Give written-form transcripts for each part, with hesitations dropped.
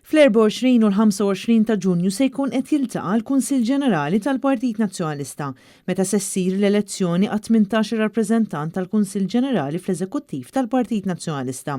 Fl-24 u l-25 ta' Ġunju se jkun qed jiltaqa' l-Kunsill Ġenerali tal-Partit Nazzjonalista meta se ssir l-elezzjoni għat-18 rappreżentant tal-Kunsill Ġenerali fl-Eżekuttiv tal-Partit Nazzjonalista.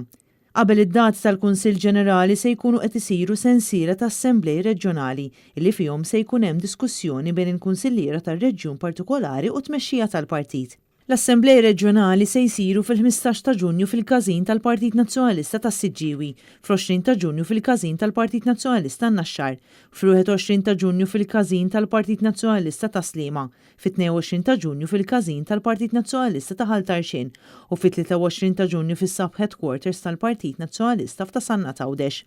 Qabel id-dati tal-Kunsill Ġenerali se jkunu qed isiru sensiela ta' assemblej reġjonali illi fihom se jkun hemm diskussjoni bejn il-kunsilliera tar-reġjun partikolari u t-tmexxija tal-partit. L-Assemblej Reġjonali se jsiru fil-15 ta' Ġunju fil-Każin tal-Partit Nazzjonalista tas-Siġġiewi, fl-20 ta' Ġunju fil-Każin tal-Partit Nazzjonalista n-Naxxar, fl-21 ta' Ġunju fil-Każin tal-Partit Nazzjonalista Tas-Sliema, fit-22 ta' Ġunju fil-Każin tal-Partit Nazzjonalista ta' Ħal Tarxien u fit-23 ta' Ġunju fis-Sub Headquarters tal-Partit Nazzjonalista f'Ta' Sannat Għawdex.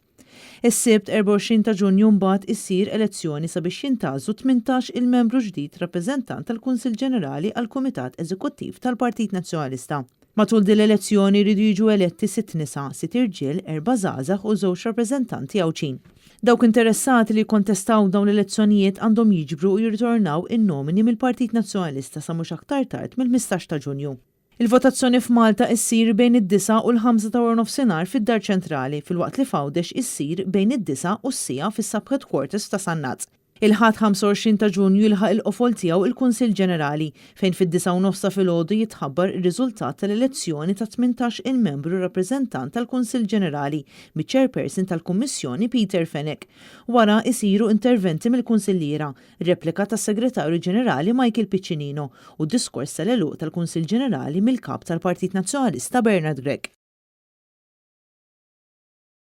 Is-Sibt 24 ta' Ġunju mbagħad issir elezzjoni sabiex jintgħażlu 18 il-membru ġdid rappreżentant tal-Kunsill Ġenerali għall-Kumitat Eżekuttiv tal-Partit Nazzjonalista. Matul din l-elezzjoni jridu jiġu eletti sitt nisa, sitt irġiel, erba' żgħażagħ u żewġ rappreżentanti Għawdxin. Dawk interessati li jikkontestaw dawn l-elezzjonijiet għandhom jiġbru u jirritornaw in-nomini mill-Partit Nazzjonalista sa mhux aktar tard mill-15 ta' Ġunju. Il-votazzjoni f'Malta issir bejn id-disgħa u l-ħamsa ta' waranofsinhar fid-Dar Ċentrali filwaqt li f'Għawdex issir bejn id-disgħa u s-siegħa fis-Sub Headquarters f'Ta' Sannat. Il-Ħadd 25 ta' Ġunju jilħaq il-qofol tiegħu il-Kunsill Ġenerali fejn fid-disgħa u nofs ta' filgħodu jitħabbar ir-riżultat tal-elezzjoni ta' 18 il-membru rappreżentant tal-Kunsill Ġenerali miċ-Chairperson tal-Kummissjoni Peter Fenech. Wara isiru interventi mill-Kunsilliera, Replika tas-Segretarju Ġenerali Michael Piccinino u diskors tal-għeluq tal-Kunsill Ġenerali mill-Kap tal-Partit Nazzjonalista Bernard Grech.